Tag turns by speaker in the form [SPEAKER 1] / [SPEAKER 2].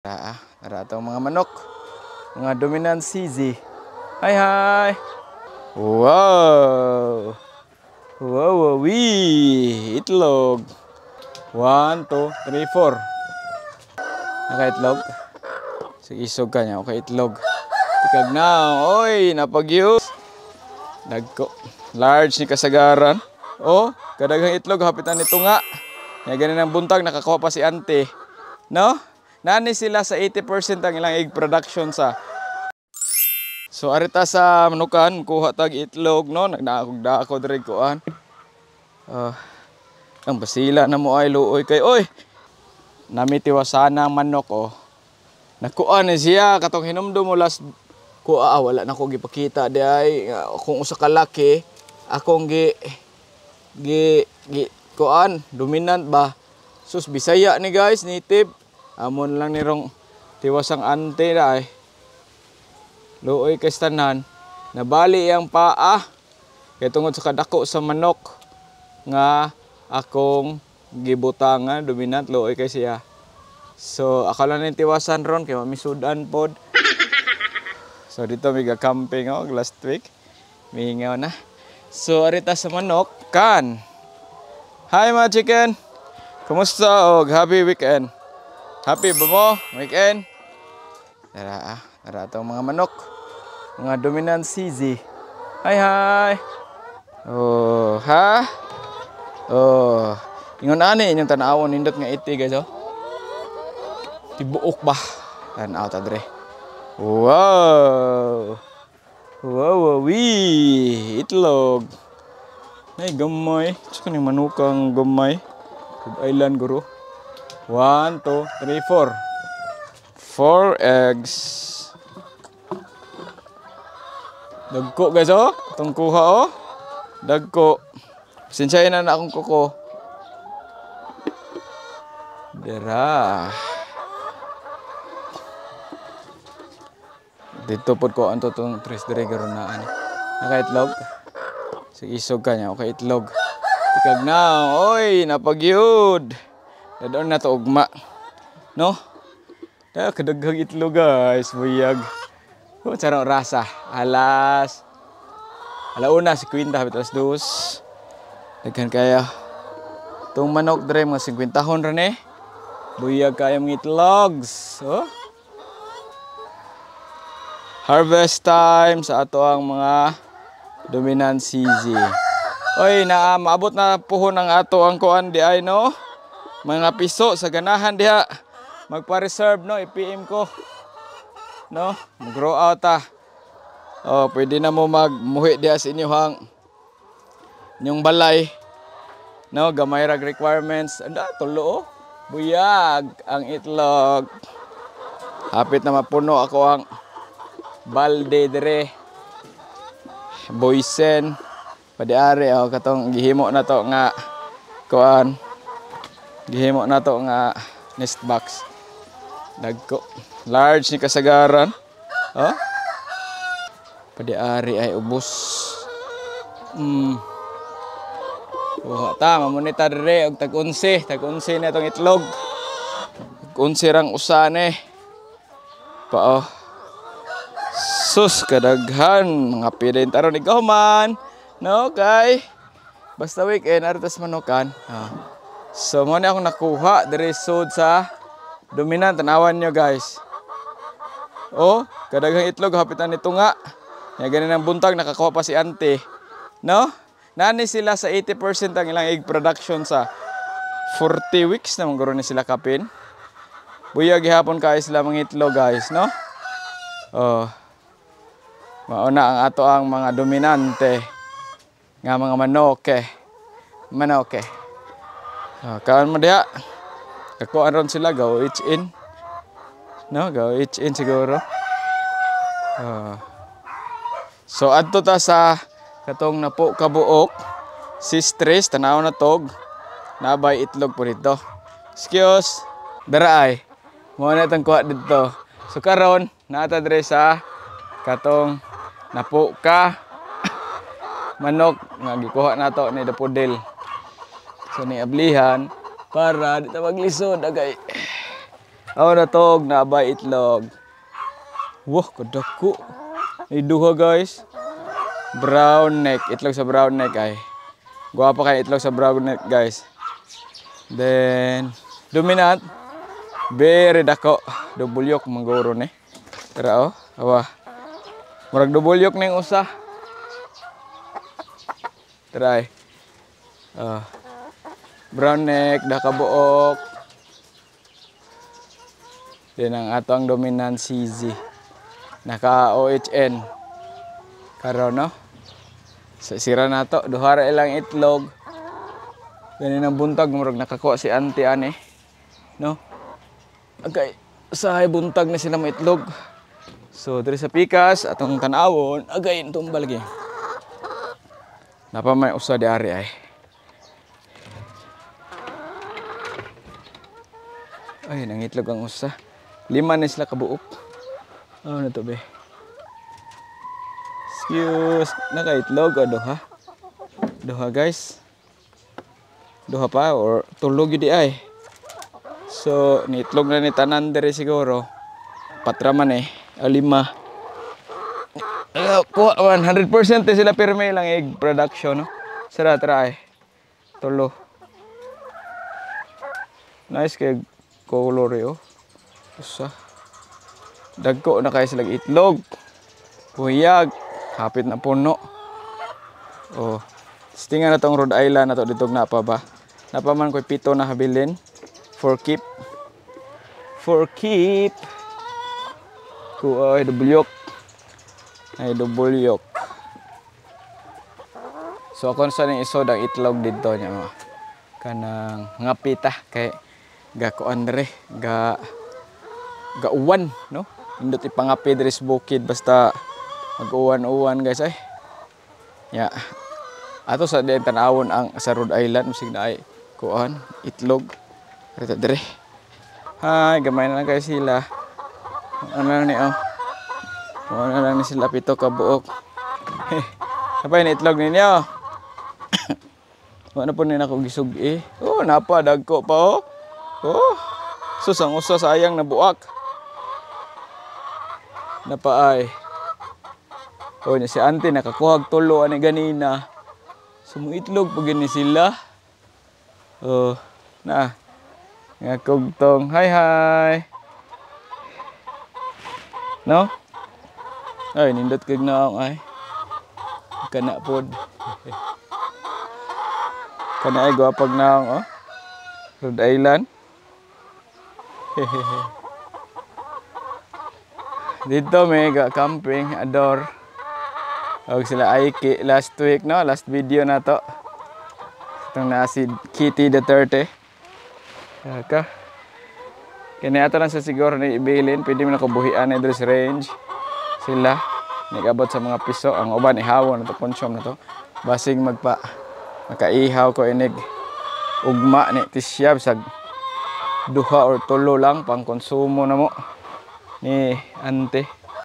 [SPEAKER 1] Tara, tara atong mga manok. Mga dominant CZ. Hi, hi. Wow. Wow, wow, wee. Itlog. 1, 2, 3, 4. Nakaitlog? Sige, isog ka niya. Okay, itlog. Tikag na. Oy, napagyus. Dagko. Large ni kasagaran. Oh, kadaghang itlog. Hapitan nito nga. Nga ganin ang buntag, nakakuha pa si ante. No? Nani sila sa 80% ang ilang egg production sa. So arita sa manukan, kuha tag itlog, no? Nagnaakog ako diri kuan. Ang basila na mo ay luoy kay oy. Nami tiwasan ang manok oh. Nakuan ni siya katong hinumdum mo last ko, wala na ko gipakita di ay kung usa ka laki akong gi gi gi kuan dominant ba. Sus, Bisaya ni guys, native. Amon lang ni rong tiwasang ante na ay. Luoy kay tanan. Nabali ang paa. Kay tungod sa kadako sa manok nga akong gibutangan dominant, luoy kay siya. So ako lang ning tiwasan ron kay mamisudan pod. So dito mi ga-camping oh last week. Mingaw na. So arita sa manok kan. Hi mga chicken. Kumusta og happy weekend? Happy ba mo weekend? Tara, tara atong mga manok. Mga dominant CZ. Hi, hi. Oh, ha? Oh. Ingon ani inyong tan-awon, nindot nga iti guys oh. Tibuok ba? Tan-aw ta dre. Wow. Wow, wow, wee. Itlog. Ay, gamay. Tsaka ni manukang gamay. Rhode Island guro. 1, 2, 3, 4. 4 eggs. Dagko guys oh. Itong kuha oh. Dagko. Pasensyahin na na akong kuko. Dira. Dito pod ko anto tong tres dire garunaan. Nakaitlog. Sige, isog ka niya. Okay, itlog. Tikag na. Oy, napagyud. Dadon na to ugma. No? Dahil kadaghang itlog guys. Buyag. Oh, charong rasa. Alas 1:50, hapit 2:00. Daghan kaya. Itong manok dre mga 50 hon ra ni. Buyag kaya mga itlogs. Oh. Harvest time sa ato ang mga dominant CZ. Oy, na maabot na puhon ang ato ang kuan di ay no. Mga piso sa ganahan diha. Magpa-reserve no, i-PM ko. No, mag-grow out ta. Oh, pwede na mo magmuhi diha sa inyong inyong balay. No, gamay rag requirements. Anda, tulo oh. Buyag ang itlog. Hapit na mapuno ako ang balde dire. Boysen. Padiari oh, katong gihimo na to nga kuan. Gihimo na to nga nest box. Dagko. Large ni kasagaran. Oh. Padiari ay ubos. Kuha ta, mamunita dire og tag-11, tag-11 na itong itlog. Tag-11 rang usa ni. Pa oh. Sus, kadaghan mga pidin taron ikaw man. No, kay basta weekend artas manukan. Oh. So mo ni akong nakuha diri sud sa dominant, tanawan nyo guys. Oh, kadaghang itlog hapitan nito nga. Nga ganin ang buntag, nakakuha pa si ante. No? Nani sila sa 80% ang ilang egg production sa 40 weeks na mangguro ni sila kapin. Buyag gihapon kay sila mga itlog guys, no? Oh. Mauna ang ato ang mga dominante nga mga manoke. Manoke. Oh, kaon mo diha. Kakuan ron sila go each in. No, go each in siguro. Oh. So adto ta sa katong napo kabuok sistres, tanaw na tog nabay itlog po dito. Excuse. Dara ay. Mo na itong kuha dito. So karon naata diri sa katong napo ka manok nga gikuha nato ni Dapodil. So ni ablihan para di ta maglisod agay. Aw na tog naabay itlog. Wah, kadako. Ay duha, guys. Brown neck, itlog sa brown neck ay. Guwapa kay itlog sa brown neck, guys. Then dominant, very dako. Double yolk mangguro ni. Tara oh, awa. Murag double yolk ning usa. Try. Ah. Brown neck, da kabuok. Then ang atong dominant CZ. Naka OHN. Karon, no? Sa sira na to, duha ra ilang itlog. Ganin ang buntag, murag nakakuha si auntie ani. No? Okay, usahay buntag na sila mo itlog. So diri sa pikas atong tan-awon, agay tumba lagi. Napa may usa di ari ay. Ay, nangitlog ang usa. Lima na sila kabuok. Ano na to be? Excuse, nakaitlog o duha? Duha, guys. Duha pa or tulog yun di ay. So, niitlog na ni tanan diri siguro. Patra man eh. O, lima. Kuha 100% eh sila pirme lang egg production, no? Sara try. Tulo. Nice kay color eh, oh. Usa. Dagko na kayo sila itlog. Puyag. Hapit na puno. Oh. Testingan na tong Rhode Island na to dito na pa ba. Napa man ko'y pito na habilin. For keep. For keep. Kuha ay double yolk. Ay double yolk. So ako sa ning isod ang itlog dito niya mga. Kanang ngapita kay ga kuan dere, ga ga uwan, no? Indot ipangapi diri sa bukid basta mag-uwan-uwan, guys, ay. Ya. Ato sa din tan-awon ang sa Rhode Island musig na ay kuan itlog. Rita dere. Hi, gamay na lang kayo sila. Ano lang ni oh. Ano lang ni sila, pito ka buok. Kapay ni itlog ninyo. Wala po ni nako gisug eh. Oh, napa dagko pa oh. Oh. Sus, ang usa sayang na buak. Napaay. Oh, niya si auntie nakakuhag tulo ani ganina. Sumuitlog pag ni sila. Oh, na. Nga kugtong. Hi hi. No? Ay, nindot kag naong ay. Kana pod. Kana ay gwapag naong oh. Rhode Island. Dito may ga camping ador. Og sila Aiki last week, no, last video na to. Itong na si Kitty Duterte. Ka. Kini ato lang sa siguro ni ibilin, pwede mo na kubuhian ni dress range. Sila nigabot sa mga piso, ang uban ihawon na to, consume na to. Basig magpa makaihaw ko inig ugma ni tisya bisag duha or tulo lang pang konsumo na mo ni ante.